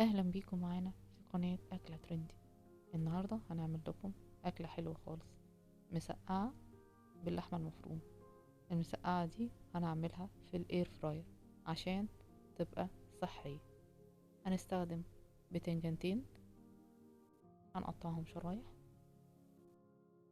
اهلا بيكم معانا في قناة اكلة ترندي. النهاردة هنعمل لكم اكلة حلوة خالص، مسقعة باللحمة المفرومة. المسقعة دي هنعملها في ال air fryer عشان تبقى صحية. هنستخدم بتنجانتين هنقطعهم شرايح،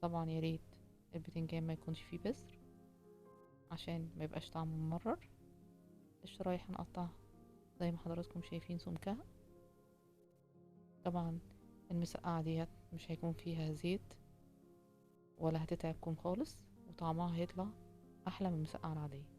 طبعا يا ريت البتنجان ما يكونش فيه بذر عشان ما يبقاش طعمه ممرر. الشرايح هنقطعها زي ما حضراتكم شايفين سمكها. طبعا المسقعة ديت مش هيكون فيها زيت ولا هتتعبكم خالص، وطعمها هيطلع احلى من المسقعة العادية.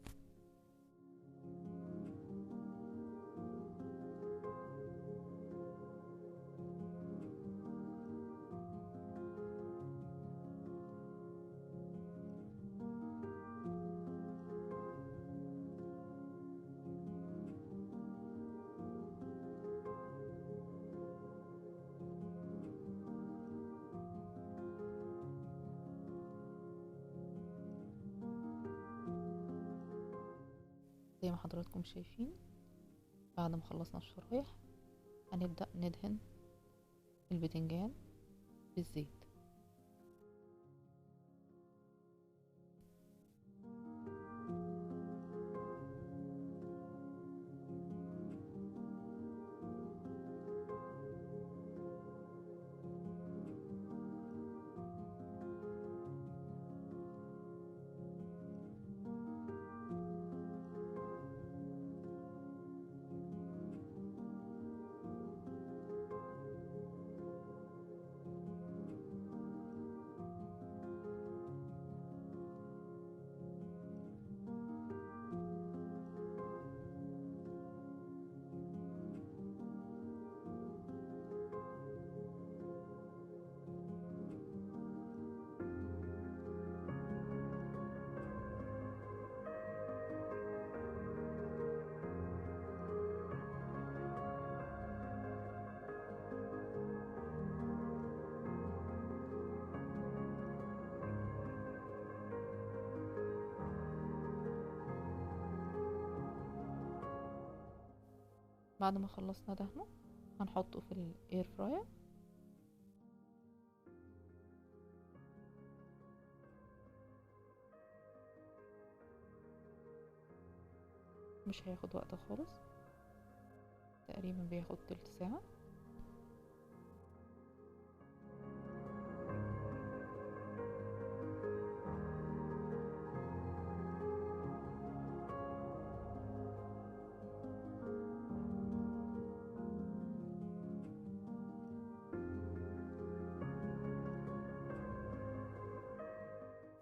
زي ما حضراتكم شايفين بعد ما خلصنا الشرايح هنبدأ ندهن البتنجان بالزيت. بعد ما خلصنا دهنه هنحطه في ال air fryer. مش هياخد وقت خالص، تقريبا بياخد تلت ساعة.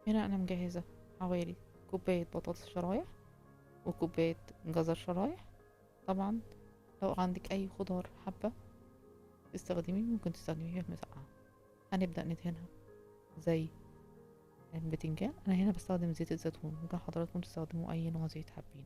هنا انا مجهزة حوالي كوباية بطاطس شرايح وكوباية جزر شرايح. طبعا لو عندك اي خضار حابة تستخدميه ممكن تستخدميه في المسقعة. هنبدأ ندهنها زي البتنجان. انا هنا بستخدم زيت الزيتون، ممكن حضراتكم تستخدموا اي نوع زيت حابين.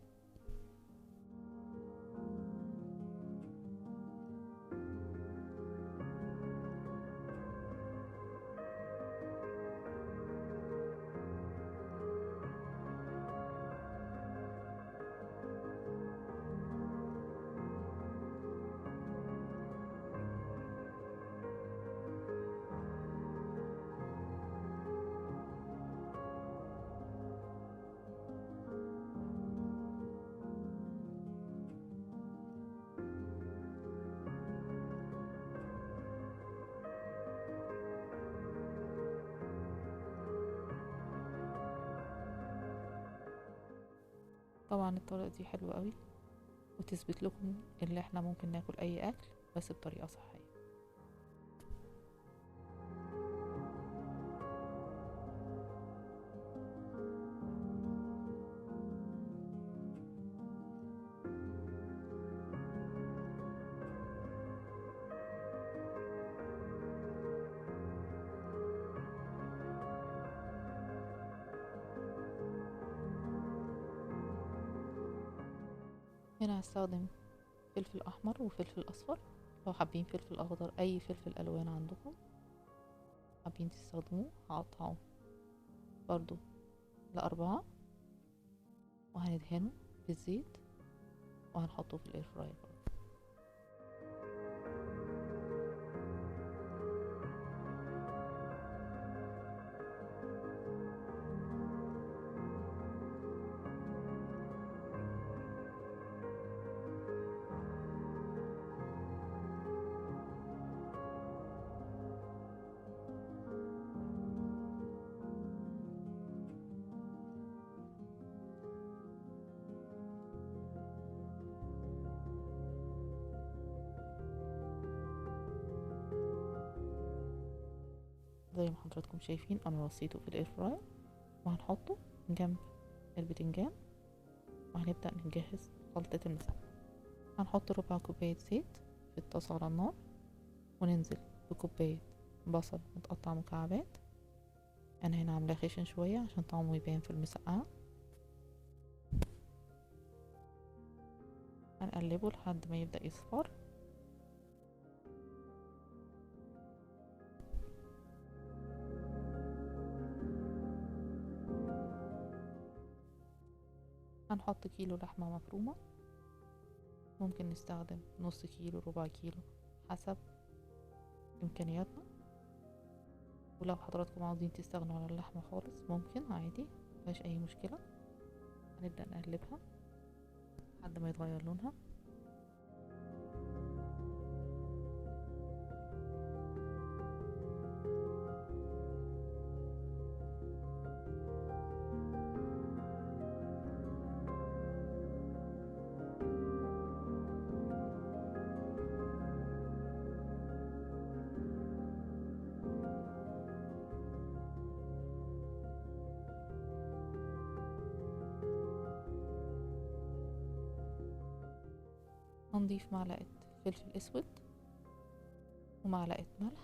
طبعا الطريقة دي حلوة قوي وتثبت لكم اللي احنا ممكن ناكل اي اكل بس بطريقة صحية. هنا هستخدم فلفل احمر وفلفل اصفر، لو حابين فلفل اخضر اي فلفل الوان عندكم حابين تستخدموه. هقطعه برضو لاربعة وهندهنه بالزيت وهنحطه في ال air fryer برضو. زي ما حضراتكم شايفين انا رصيته في ال air fryer، وهنحطه جنب البتنجان، وهنبدأ نجهز خلطة المسقعة. هنحط ربع كوباية زيت في الطاسة على النار، وننزل بكوباية بصل متقطع مكعبات. انا هنا عاملاه خشن شوية عشان طعمه يبان في المسقعة. هنقلبه لحد ما يبدأ يصفر. هنحط كيلو لحمة مفرومة، ممكن نستخدم نص كيلو ربع كيلو حسب امكانياتنا، ولو حضراتكم عاوزين تستغنوا عن اللحمة خالص ممكن عادي، مفيهاش اي مشكلة. هنبدأ نقلبها لحد ما يتغير لونها. هنضيف معلقة فلفل اسود ومعلقة ملح،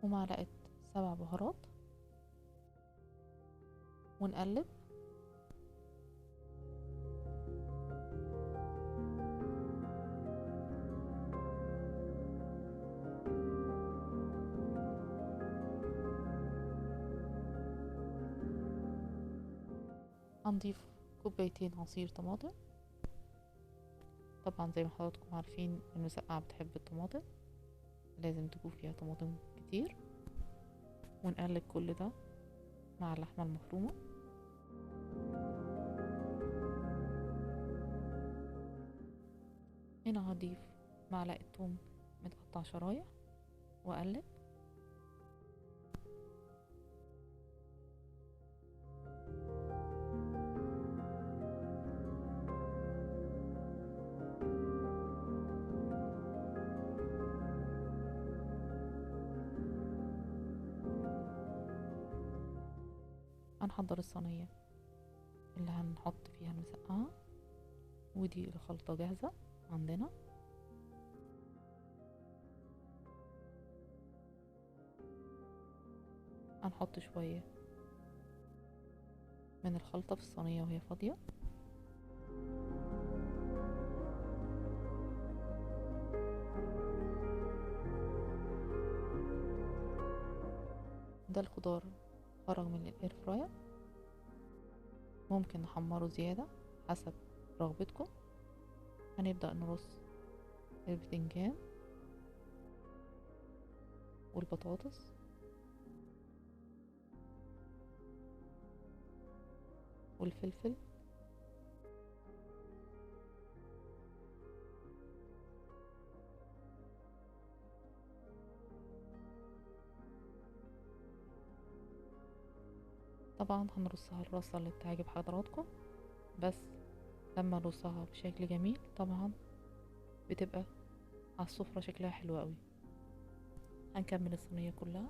ومعلقة 7 بهارات، ونقلب. هنضيف 2 كوباية عصير طماطم. طبعا زي ما حضراتكم عارفين المسقعة بتحب الطماطم، لازم تكون فيها طماطم كتير. ونقلب كل ده مع اللحمة المفرومة. هنا هضيف معلقة توم متقطع شرايح واقلب. هنحضر الصينية اللي هنحط فيها المسقعة، ودي الخلطة جاهزة عندنا. هنحط شوية من الخلطة في الصينية وهي فاضية. ده الخضار خرج من الاير فراير، ممكن نحمره زيادة حسب رغبتكم. هنبدأ نرص البتنجان والبطاطس والفلفل طبعا هنرصها الرصة اللي بتعجب حضراتكم، بس لما نرصها بشكل جميل طبعا بتبقى على السفرة شكلها حلو قوي. هنكمل الصينية كلها.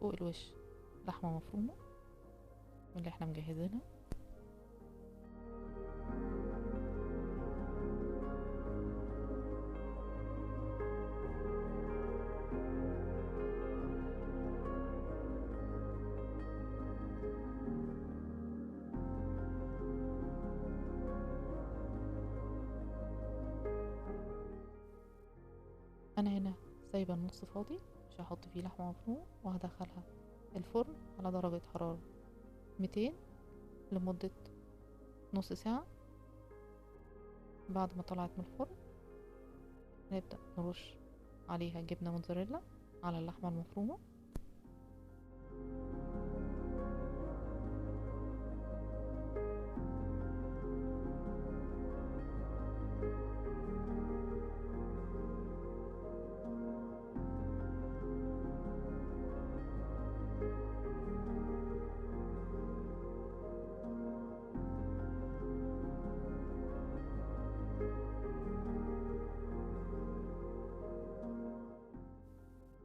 فوق الوش لحمة مفرومة من اللي احنا مجهزينها. انا هنا سايبه النص فاضي، مش هحط فيه لحمه مفرومه، وهدخلها الفرن على درجه حراره 200 لمده نص ساعه. بعد ما طلعت من الفرن نبدا نرش عليها جبنه موتزاريلا على اللحمه المفرومه.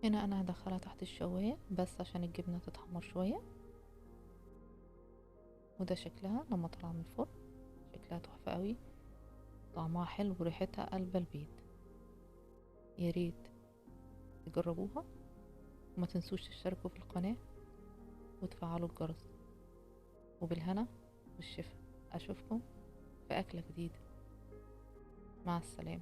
هنا انا هدخلها تحت الشواية بس عشان الجبنة تتحمر شوية. وده شكلها لما طلع من الفرن، شكلها تحفة قوي، طعمها حلو وريحتها قلب البيت. يا ريت تجربوها، وما تنسوش تشتركوا في القناة وتفعلوا الجرس. وبالهنا والشفا، اشوفكم في اكلة جديدة. مع السلامة.